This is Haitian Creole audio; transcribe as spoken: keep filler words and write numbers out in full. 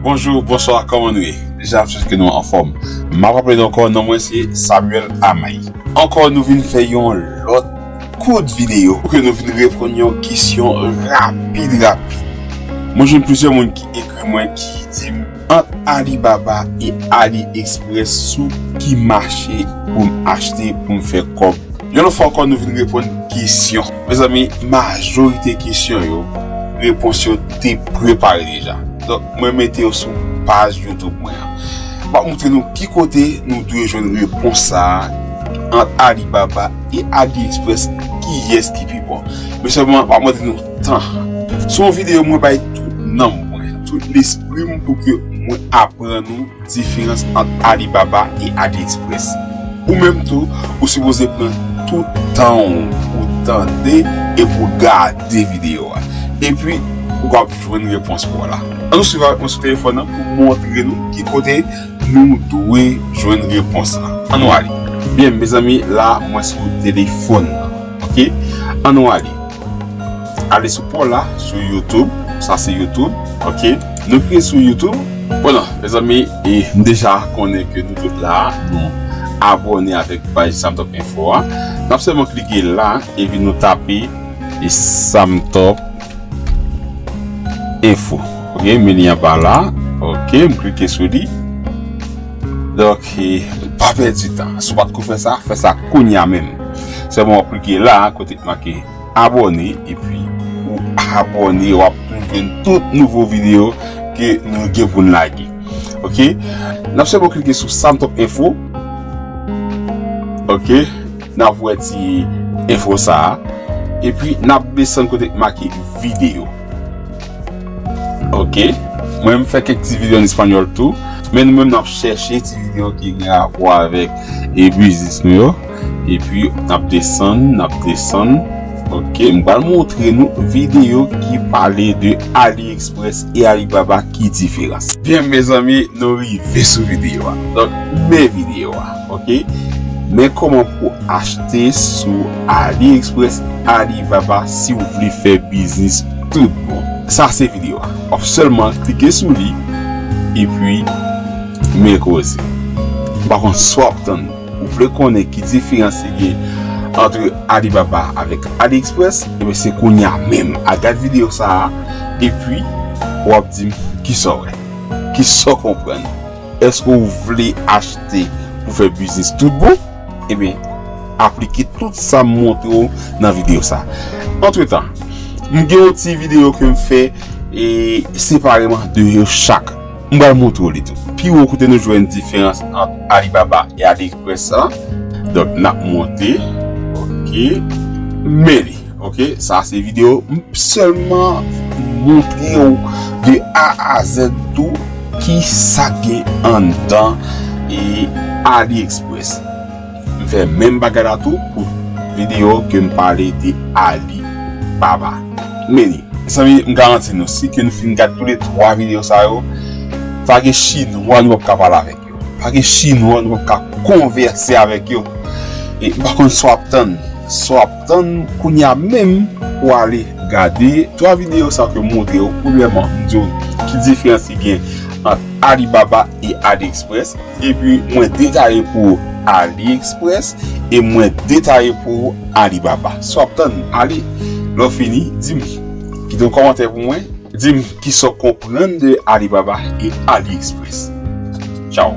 Bonjou, bonswa, kòman nou ye? Deja, m swete ke nou anfòm. M ap raple nou ankò, non mwen se Samuel Amay. Ankò, nou vin fè yon lòt kout videyo pou ke nou vin reponn yon kesyon rapid, rapid. Mwen jwenn plizyè moun ki ekri mwen, ki di m, ant Alibaba e AliExpress, sou ki mache pou m achte, pou m fè kòb? Yon lòt fwa ankò, nou vin reponn kesyon. Mezanmi, majorite kesyon yo, repons yo te prepare deja. Donk, mwen mete yo sou paj YouTube mwen an. M ap montre nou ki kote nou dwe jwenn repons sa a, ant Alibaba e AliExpress, kiyès ki pi bon. Men sèlman, m ap mande nou tan. Se yon videyo mwen bay tout nanm mwen, tout lespri m pou ke mwen aprann ou diferans ant Alibaba e AliExpress. Ou menm tou, ou sipoze pran tout tan w pou tande e pou gade videyo a. Epi, ou ap jwenn repons pa w la. Ann nou swiv avèk mwen sou telefòn nan pou montre nou ki kote nou dwe jwenn repons la. Ann nou ale. Byen, mezanmi, la, mwen sou telefòn nan. Ok? Ann nou ale. Ale sou pa w la, sou YouTube. Sa se YouTube. Ok? Nou klike sou YouTube. Bon, mezanmi, e m deja konnen ke nou tout la, nou abòne avèk paj Samtop Info a. N ap sèlman klike la, epi nou tape e Samtop Info. Ok, men li anba la. Ok, m klike sou li. Donk, e, pa pèdi tan. Si w pa t ko fè sa, fè sa kounye a menm. Sèlman w ap klike la, kote k make abòne, epi ou abòne, w ap toujou jwenn tout nouvo videyo ke nou gen pou n lage. Ok? N ap sèlman klike sou Samtop Info. Ok? N ap wè ti enfo sa a. Epi n ap desann kote k make videyo. Ok? Mwen, m fè kèk ti videyo an espanyòl tou. Men nou menm, n ap chèche ti videyo ki gen rapò avèk e biznis nou yo. Epi n ap desann, n ap desann. Ok, m pral montre nou videyo ki pale de AliExpress e Alibaba, ki diferans. Byen, mezanmi, nou rive sou videyo a. Donk, men videyo a, ok? Men kòman pou achte sou AliExpress, Alibaba, si w vle fè biznis tout bon. Sa se videyo a. W ap sèlman klike sou li, epi men koze. M pa konn sa w ap tann. Ou vle konnen ki diferans ki gen ant Alibaba avèk AliExpress? Ebyen, se kounye a menm. Al gad videyo sa a, epi w ap di m kisa w wè, kisa w konprann. Èske w vle achte pou fè biznis tout bon? Ebyen, aplike tout sa m montre w nan videyo sa a. Antretan, m gen yon ti videyo ke m fè e separeman de yo chak. M pral montre w li tou. Pi wo kote nou jwenn diferans ant Alibaba e AliExpress la. Donk, n ap monte. Ok. Men li. Ok. Sa se videyo m sèlman montre w de A a Z tou ki sa gen anndan e AliExpress. M fè menm bagay la tou pou videyo ke m pale de Alibaba. Men li. Mezanmi, m garanti nou, si ke nou fin gad toulètwa videyo sa yo, pa gen chinwa nou p ap ka pale avèk yo. Pa gen chinwa nou p ap ka konvèse avèk yo. E m pa konn sa w ap tann. Sa w ap tann kounye a menm pou ale gade twa videyo sa yo ke m montre yo. Premyèman, m di w ki diferans ki gen ant Alibaba e AliExpress. Epi mwen detaye pou AliExpress e mwen detaye pou Alibaba. Sa w ap tann, ale, lè w fini, di m, kite yon kòmantè pou mwen, di m kisa w konprann de Alibaba e AliExpress. Tchaw.